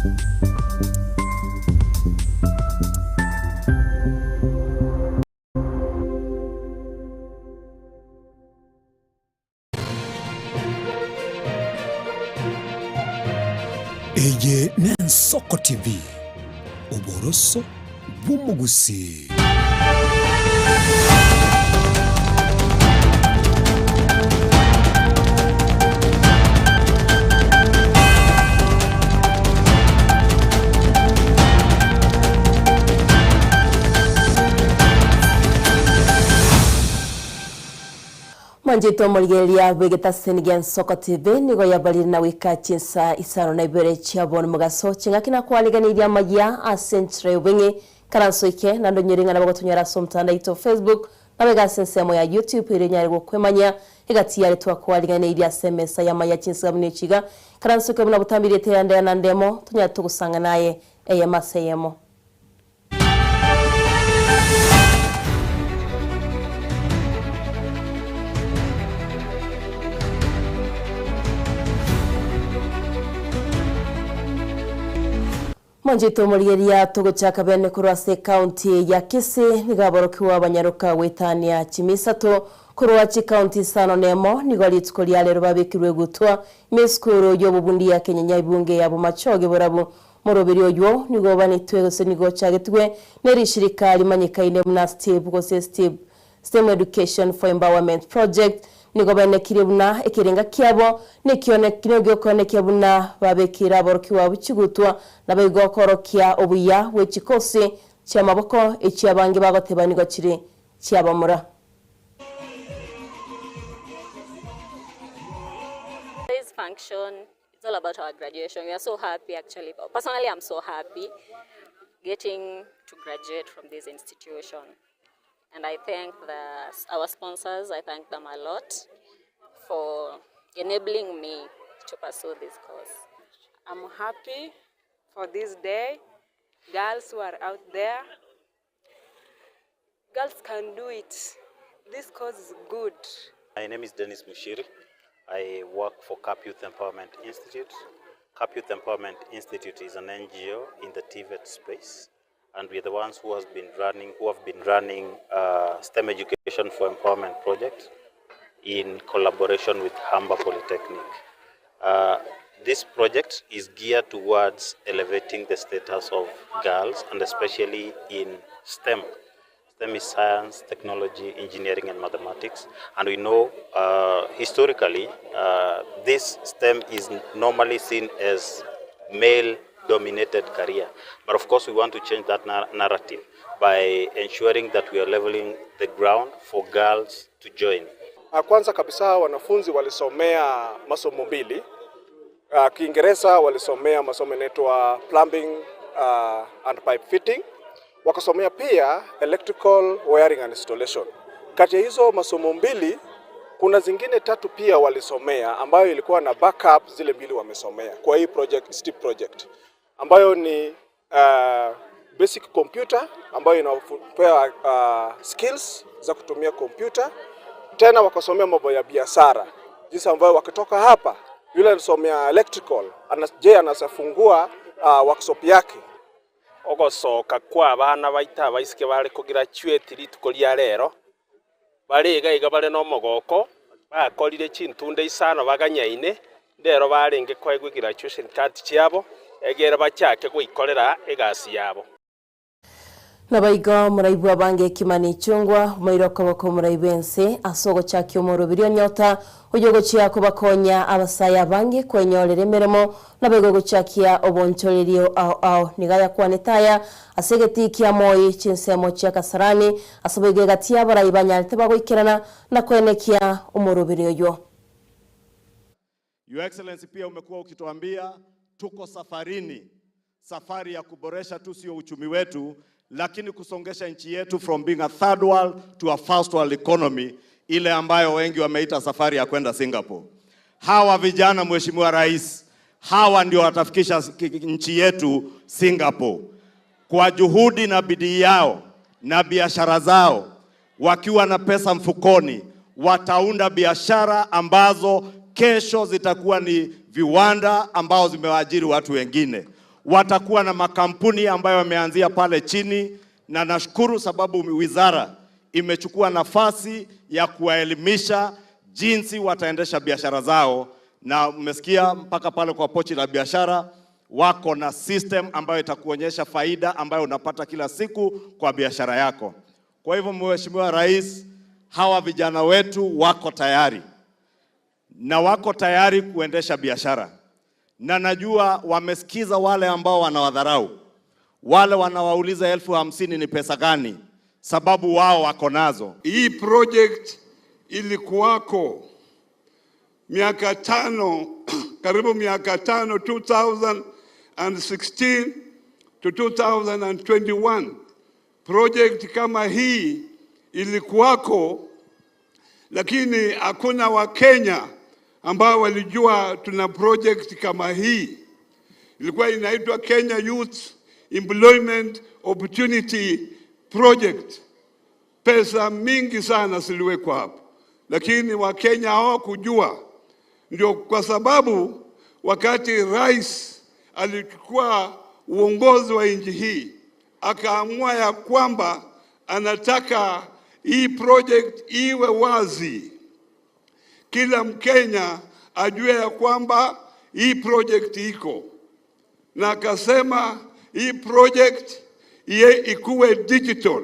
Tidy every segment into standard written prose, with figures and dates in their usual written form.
Eye n'Ensoko TV, oboroso bw'omogusii. Mwanchete omorigereria bw'egetaseni gia Nsoko TV nigo yabarire na goika chinsa isano na ibere chia bono mogaso ching'aki na kwariganiria amaya ase enchera ya obong'e karansoike naende onyore ng'a nabo gotonyora ase omotandao oito Facebook nabo iga ase ensemo ya YouTube ere onyare gokwemanya egati yare twakwariganeirie ase emesa y'amaya chinsa buna echi iga karansoike buna botambiriete eyande ya nande emo tonyare togosang'ana aye eyemo ase eyemo. Mwanchete omorigereria togochaka bene korwa ase ecounty ya Kisii nigo aborokigwa abanyaroka goetania chimisato korwa chicounty isano na emo nigo rituko ria rero babekirwe egutwa ime esukuru y'obobundi ya Kenyenya ebunge ya Bomachoge borabu Moroberi oywo nigo obanetwe gose nigo ochagetigwe ne rishirika rimanyekaine buna STEEP gose STEEP, STEM Education for Empowerment Project, nigo baenekirie buna ekerenga kiabo negiokoenekia buna babekeire aborokigwa abwo chigutwa naboigo koorokia obuya bwe chikosi chi'amaboko echio abange bagoteba nigo chire chi'abamura. Today's function it's all about our graduation. We are so happy actually. Personally, I'm so happy getting to graduate from this institution. And I thank our sponsors, I thank them a lot for enabling me to pursue this course. I'm happy for this day. Girls who are out there, girls can do it. This course is good. My name is Dennis Mushiri. I work for CAP Youth Empowerment Institute. CAP Youth Empowerment Institute is an NGO in the TVET space, and we are the ones who has been running, who have been running STEM Education for Empowerment project in collaboration with Humber Polytechnic. This project is geared towards elevating the status of girls, and especially in STEM. STEM is science, technology, engineering, and mathematics. And we know historically, this STEM is normally seen as male-dominated career. But of course, we want to change that narrative by ensuring that we are leveling the ground for girls to join. Kwanza kabisa wanafunzi walisomea masomo mbili. Kiingereza walisomea masomo yanaitwa plumbing and pipe fitting. Wakasomea pia electrical wiring and installation. Kati ya hizo masomo mbili kuna zingine tatu pia walisomea ambayo ilikuwa na backup zile mbili wamesomea kwa hii project, STEEP project ambayo ni basic computer ambayo inawapea skills za kutumia computer. Tena wakasomea mambo ya biashara, jinsi ambayo wakitoka hapa yule anasomea electrical je anasafungua workshop yake ogosoka kwa abana baita abaiseke bare kugraduate rituko ria rero bare iga iga bare nomogoko bakorire chintunde isano baganyaine ndero barenge kwaigwa graduation card chiabo egere bachake goikorera egasi yabo. Nabaiga muraibu abange Kimani Ichung'wa omoire okoboko omoraibu ense ase ogochakia omorobiri onyota oyo ogochia kobakonya abasaya abange kwenyorera emeremo nabaiga ogochakia obonchorerio ao ao niga yakwanete aya ase egeti kia Moi chinsemo chia Kasarani ase baiga egati abarai banyarete bagoikerana na kwenekia omorobiri oyo. Your Excellency, pia umekuwa ukituambia tuko safarini, safari ya kuboresha tu sio uchumi wetu, lakini kusongesha nchi yetu from being a third world to a first world economy, ile ambayo wengi wameita safari ya kwenda Singapore. Hawa vijana, Mheshimiwa Rais, hawa ndio watafikisha nchi yetu Singapore. Kwa juhudi na bidii yao na biashara zao, wakiwa na pesa mfukoni, wataunda biashara ambazo kesho zitakuwa ni viwanda ambao zimewaajiri watu wengine. Watakuwa na makampuni ambayo wameanzia pale chini, na nashukuru sababu wizara imechukua nafasi ya kuwaelimisha jinsi wataendesha biashara zao, na mmesikia mpaka pale kwa pochi la biashara wako na system ambayo itakuonyesha faida ambayo unapata kila siku kwa biashara yako. Kwa hivyo, Mheshimiwa Rais, hawa vijana wetu wako tayari na wako tayari kuendesha biashara, na najua wamesikiza wale ambao wanawadharau, wale wanawauliza 50,000 ni pesa gani, sababu wao wako nazo. Hii project ilikuwako miaka 5, karibu miaka 5, 2016 to 2021. Project kama hii ilikuwako, lakini hakuna Wakenya ambao walijua tuna project kama hii. Ilikuwa inaitwa Kenya Youth Employment Opportunity Project. Pesa mingi sana ziliwekwa hapo, lakini Wakenya hawakujua. Ndio kwa sababu wakati rais alichukua uongozi wa nchi hii akaamua ya kwamba anataka hii project iwe wazi, kila Mkenya ajue ya kwamba hii project iko, na akasema hii project iye ikuwe digital.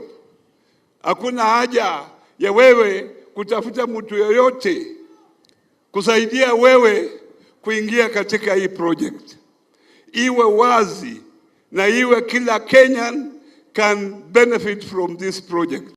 Hakuna haja ya wewe kutafuta mtu yoyote kusaidia wewe kuingia katika hii project. Iwe wazi na iwe kila Kenyan can benefit from this project.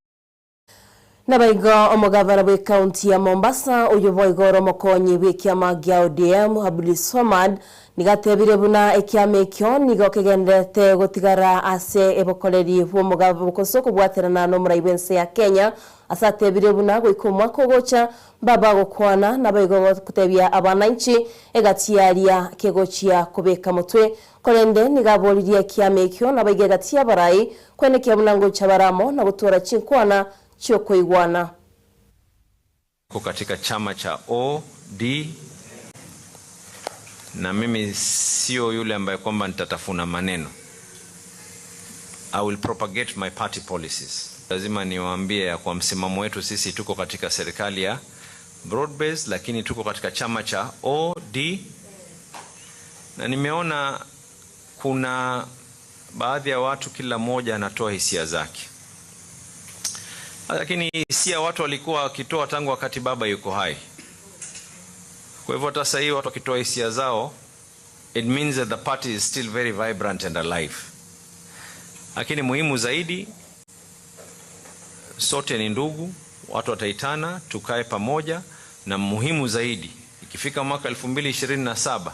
Nabaigo omugavana bwe kaunti ya Mombasa uyu boigoro mokonyi bwe kiama gia ODM Abdul Swamad nigatebire buna ekiama ekio nigo kegendete gotigara ase ebokoreri bw'omugabo bukoso kubwaterana n'omurai bw'ense ya Kenya asatebire buna goika omwaka ogocha baba gokwana nabaigo gotebia abananchi egatiaria kegochia kobeka mutwe korende nigaboririe ekiama ekio nabaiga egatia barai kwenekia buna ngocha baramo na gotora chinkwana chokoigwana. Katika chama cha OD, na mimi sio yule ambaye kwamba nitatafuna maneno. I will propagate my party policies. Lazima niwaambie ya kwa msimamo wetu sisi tuko katika serikali ya broad base, lakini tuko katika chama cha OD, na nimeona kuna baadhi ya watu kila mmoja anatoa hisia zake. Lakini hisia watu walikuwa wakitoa tangu wakati baba yuko hai. Kwa hivyo hata sasa hivi watu wakitoa hisia zao, it means that the party is still very vibrant and alive. Lakini muhimu zaidi, sote ni ndugu, watu wataitana, tukae pamoja, na muhimu zaidi, ikifika mwaka 2027,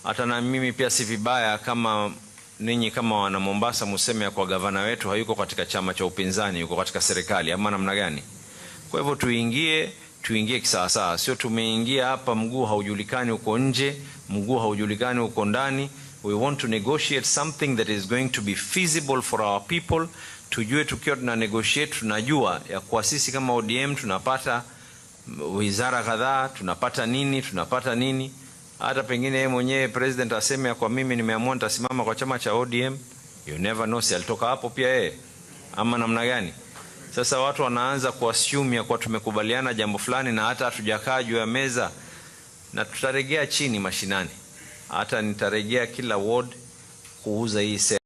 hata na mimi pia si vibaya kama ninyi kama wana Mombasa museme kwa gavana wetu hayuko katika chama cha upinzani, yuko katika serikali ama namna gani. Kwa hivyo tuingie kisawasawa, sio tumeingia hapa mguu haujulikani uko nje, mguu haujulikani uko ndani. We want to negotiate something that is going to be feasible for our people. Tujue tukiwa tuna negotiate, tunajua ya kwa sisi kama ODM tunapata wizara kadhaa, tunapata nini, tunapata nini. Hata pengine yeye mwenyewe president aseme ya kwa mimi nimeamua nitasimama kwa chama cha ODM. You never know, si alitoka hapo pia yeye ama namna gani. Sasa watu wanaanza kuassume ya kwa tumekubaliana jambo fulani na hata hatujakaa juu ya meza, na tutaregea chini mashinani. Hata nitarejea kila ward kuuza hii sera.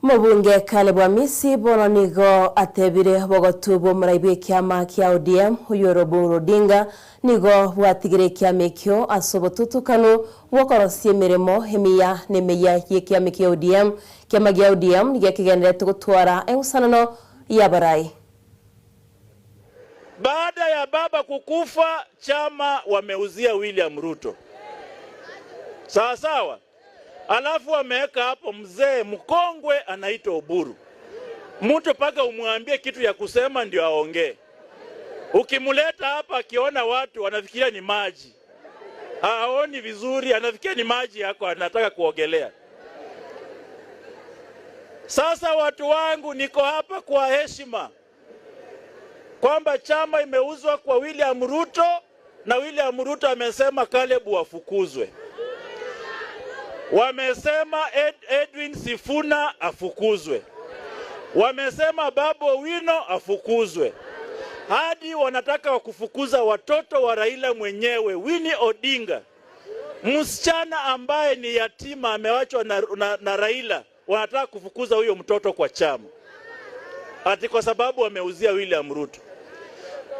Mubunge Caleb Amisi bono nigo atebire bogotu bw'omurai bw'ekiama kia ODM uyu Oburu Odinga nigo bwatigire ekiama ekio ase obotutukanu bwokorosia emirimo emiya na emiya y'ekiama kia ODM. Kiama gia ODM nigo kigenderete gotwara engusanano ya barai. Baada ya baba kukufa, chama wameuzia William Ruto. Sawa sawa. Alafu wameweka hapo mzee mkongwe anaitwa Oburu. Mtu paka umwambie kitu ya kusema ndio aongee. Ukimuleta hapa akiona watu wanafikiria ni maji. Haoni vizuri, anafikiria ni maji yako anataka kuogelea. Sasa watu wangu, niko hapa kwa heshima kwamba chama imeuzwa kwa William Ruto na William Ruto amesema Caleb wafukuzwe. Wamesema Edwin Sifuna afukuzwe. Wamesema Babu Owino afukuzwe. Hadi wanataka kufukuza watoto wa Raila mwenyewe, Winnie Odinga. Msichana ambaye ni yatima amewachwa na Raila, wanataka kufukuza huyo mtoto kwa chama. Ati kwa sababu wameuzia William Ruto.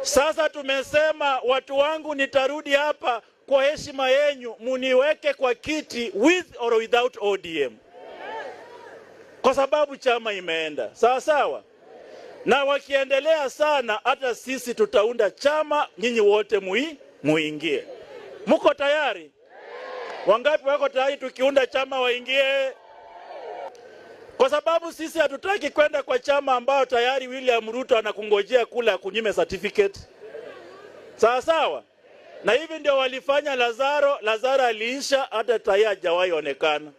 Sasa tumesema watu wangu, nitarudi hapa kwa heshima yenyu, muniweke kwa kiti with or without ODM. Kwa sababu chama imeenda. Sawa sawa. Na wakiendelea sana, hata sisi tutaunda chama, nyinyi wote muingie. Muko tayari? Wangapi wako tayari tukiunda chama waingie? Kwa sababu sisi hatutaki kwenda kwa chama ambayo tayari William Ruto anakungojea kula akunyime certificate. Sawa sawa. Na hivi ndio walifanya Lazaro. Lazaro aliisha, hata tayari hajawahi onekana.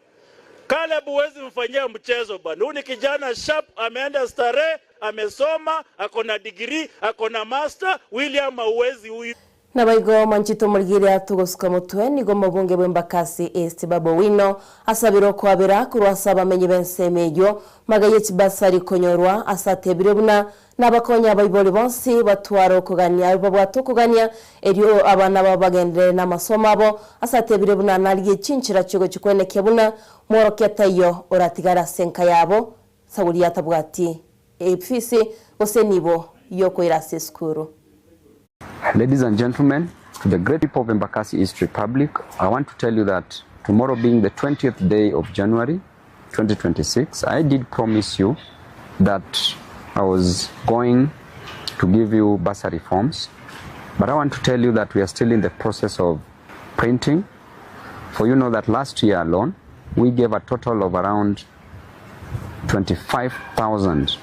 Caleb huwezi mfanyia mchezo bwana. Huyu ni kijana sharp, ameenda starehe, amesoma, ako na degree, ako na master. William hauwezi huyu. Nabaigo manchito murigire tugosuka mutwe nigo mabunge bw'Embakasi East Babu Owino asabiro kwabera kurwasa abamenyi b'ensemeyo magaye chibasari konyorwa asatebire buna nabakonya abaibori bonsi batwaro kugania babwato kugania eryo abana babagendere n'amasomo abo asatebire buna nariye chinchira chigo chikweneke buna mworokia tayo oratigara senka yabo saburi yatabwati efisi gose nibo yokoirase skuru. Ladies and gentlemen, to the great people of Embakasi East Republic, I want to tell you that tomorrow being the 20th day of January 2026, I did promise you that I was going to give you bursary forms, but I want to tell you that we are still in the process of printing. For you know that last year alone, we gave a total of around 25,000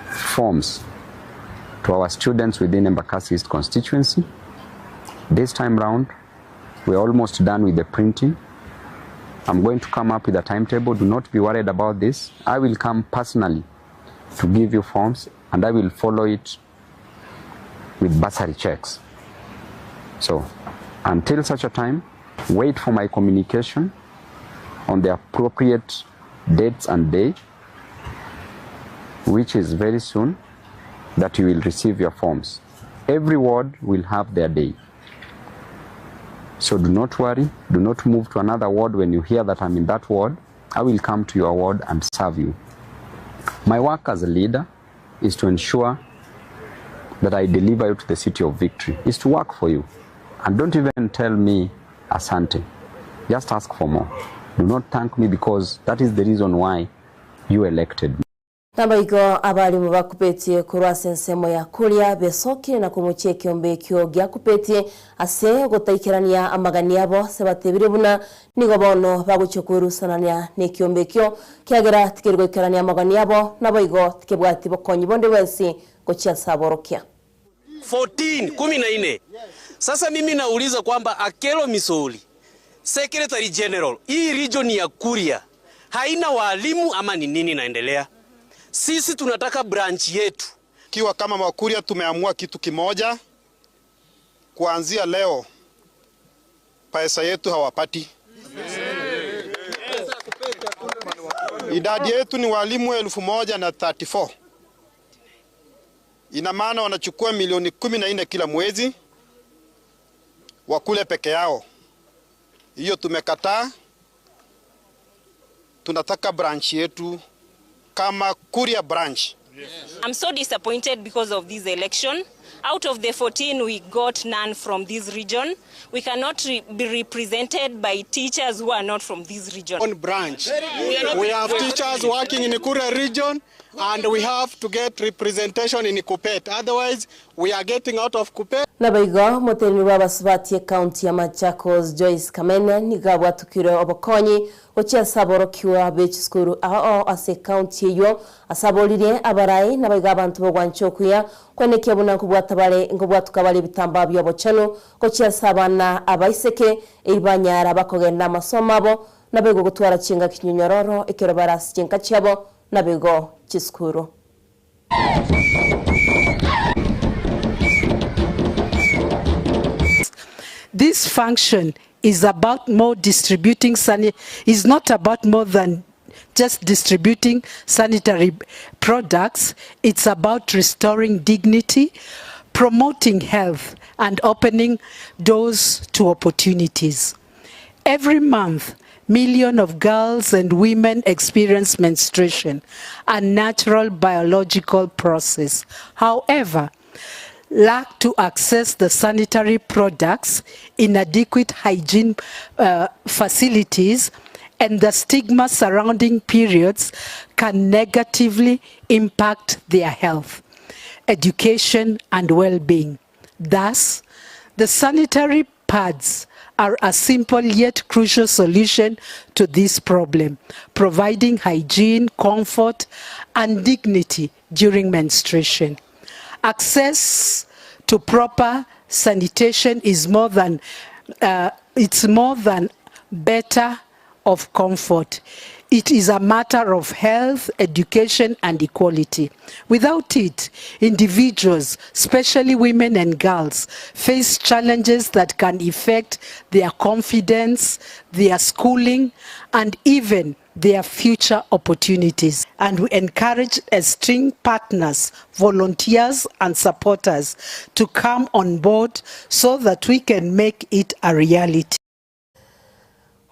forms to our students within Embakasi East constituency. This time round, we're almost done with the printing. I'm going to come up with a timetable. Do not be worried about this. I will come personally to give you forms, and I will follow it with bursary checks. So, until such a time, wait for my communication on the appropriate dates and day, which is very soon, that you will receive your forms. Every ward will have their day. So do not worry, do not move to another ward when you hear that I'm in that ward. I will come to your ward and serve you. My work as a leader is to ensure that I deliver you to the city of victory, is to work for you. And don't even tell me asante. Just ask for more. Do not thank me, because that is the reason why you elected me. Nabaigo abalimu bakupetie kurwasa ensemo ya kuria besokire na kumuchia ekiombe ekio giakupetie ase gotaikerania amagani abo sebatebire buna nigo bono bagochia kwerusanania na ekiombe ekio kiagera tikeri goikerania amagani abo nabaigo tikebwati bokonyi bonde bwensi gochia saborokia 14 14. Sasa mimi nauliza kwamba Akelo Misoli, Secretary General, hii region ya Kuria haina walimu ama ni nini inaendelea? Sisi tunataka branch yetu. Kiwa kama Wakuria tumeamua kitu kimoja, kuanzia leo pesa yetu hawapati. Idadi yetu ni walimu 1034. Ina maana wanachukua milioni 14 kila mwezi wakule peke yao. Hiyo tumekataa. Tunataka branch yetu kama Kuria branch. I'm so disappointed because of this election. Out of the 14, we got none from this region. We cannot be represented by teachers who are not from this region. On branch, we have teachers working in Kuria region, and we have to get representation in Kuppet. Otherwise, we are getting out of Kuppet. Nabaigo moteni wa basubati county ya Machakos Joyce Kamene nigabwa tukire obokonyi gochia saborokiwa beach school ao ase county yo asabolire abarai nabaiga abantu bogwanchokuya kwenekia buna nkubwata bare nkubwatuka bare bitamba byobochano gochia sabana abaiseke ibanyara bakogenda amasomo abo nabaigo gotwara chinga kinyonyororo ekero barasi chinka chiabo nabaigo chiskuru. This function is about more distributing is not about more than just distributing sanitary products. It's about restoring dignity, promoting health, and opening doors to opportunities. Every month, millions of girls and women experience menstruation, a natural biological process. However, lack to access the sanitary products, inadequate hygiene facilities, and the stigma surrounding periods can negatively impact their health, education, and well-being. Thus, the sanitary pads are a simple yet crucial solution to this problem, providing hygiene, comfort, and dignity during menstruation. Access to proper sanitation is more than it's more than better of comfort. It is a matter of health, education, and equality. Without it, individuals, especially women and girls, face challenges that can affect their confidence, their schooling, and even their future opportunities. And we encourage esteemed partners, volunteers, and supporters to come on board so that we can make it a reality.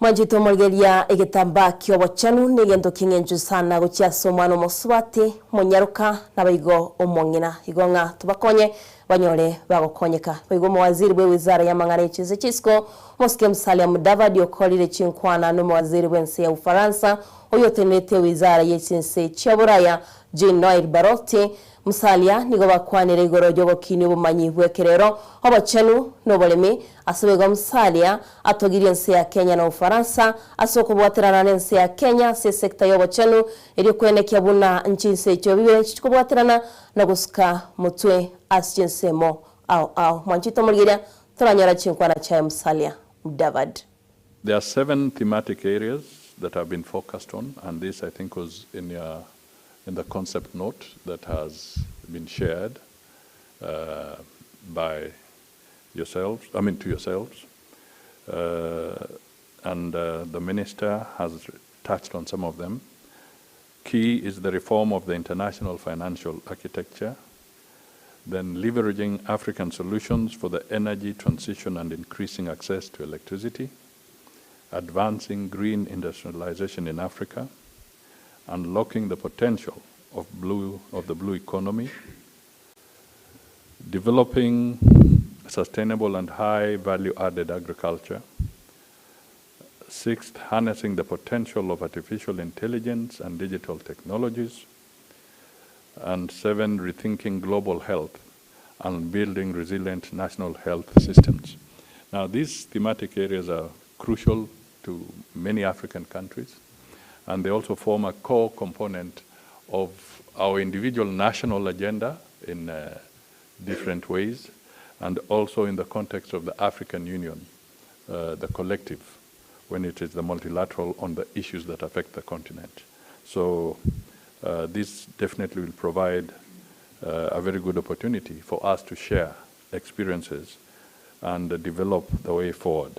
Mwanjito morigeria egetamba kiobochanu negento king'enchu sana gochia omwana omosubati monyaruka nabaigo omong'ina igo ng'a tubakonye banyore bagokonyeka baigo mowaziri bwe wizara ya mang'ana echize chisiko Mosike Musalia Mudavadi okorire chinkwana n'omowaziri bw'ensi ya Ufaransa oyotenete wizara y'echinse chia Buraya Jean Noel Barrot. Musalia nigo bakwanire igoro ry'obokini obumanyi bw'ekerero obochenu n'oboremi asubego Musalia atogirie ensi ya Kenya na Ufaransa ase okobwaterana n'ensi ya Kenya ase sekta y'obochenu eri kwenekia buna nchinse ekyo bibere chikobwaterana na gusuka mutwe ase chinsemo ao ao mwanchito morigeria toranyora chinkwana cha Musalia Mudavadi. There are 7 thematic areas that have been focused on, and this I think was in the concept note that has been shared by yourselves, I mean to yourselves. And the minister has touched on some of them. Key is the reform of the international financial architecture, then leveraging African solutions for the energy transition and increasing access to electricity, advancing green industrialization in Africa, unlocking the potential of the blue economy, developing sustainable and high value-added agriculture. 6th, harnessing the potential of artificial intelligence and digital technologies. And 7, rethinking global health and building resilient national health systems. Now, these thematic areas are crucial to many African countries, and they also form a core component of our individual national agenda in different ways, and also in the context of the African Union, the collective, when it is the multilateral on the issues that affect the continent. So this definitely will provide a very good opportunity for us to share experiences and develop the way forward.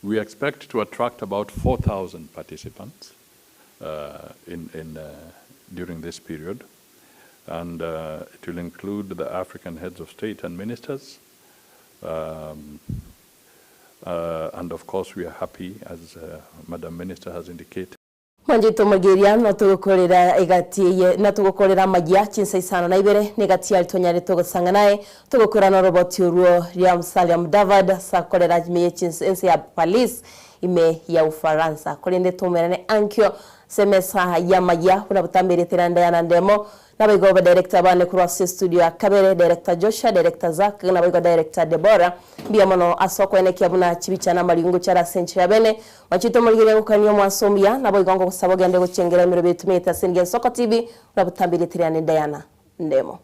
We expect to attract about 4,000 participants during this period, and it will include the African heads of state and ministers. And of course, we are happy, as Madam Minister has indicated. Mwanjito morigeria no tugukorera egati na tugukorera magia chinsa isano na ibere negati alitonyare tugosanga naye tugukora no roboti uruo ria Musalia Mudavadi sakorera jimeye chinsa ense ya Paris ime ya Ufaransa kolende tumerane ankyo semesa ya magia unabutambire teranda ya nandemo nabaigo director bane kurwa studio ya Kabere, director Joshua, director Zak, nabaigo director Deborah mbia mono asoko enekia buna chibichana malingo chara senchira bene machito morigeria gukanio mwasombia nabaigo ngo kusabogende guchengera miro betumeta senge Soko TV unabutambire teranda Diana Ndemo.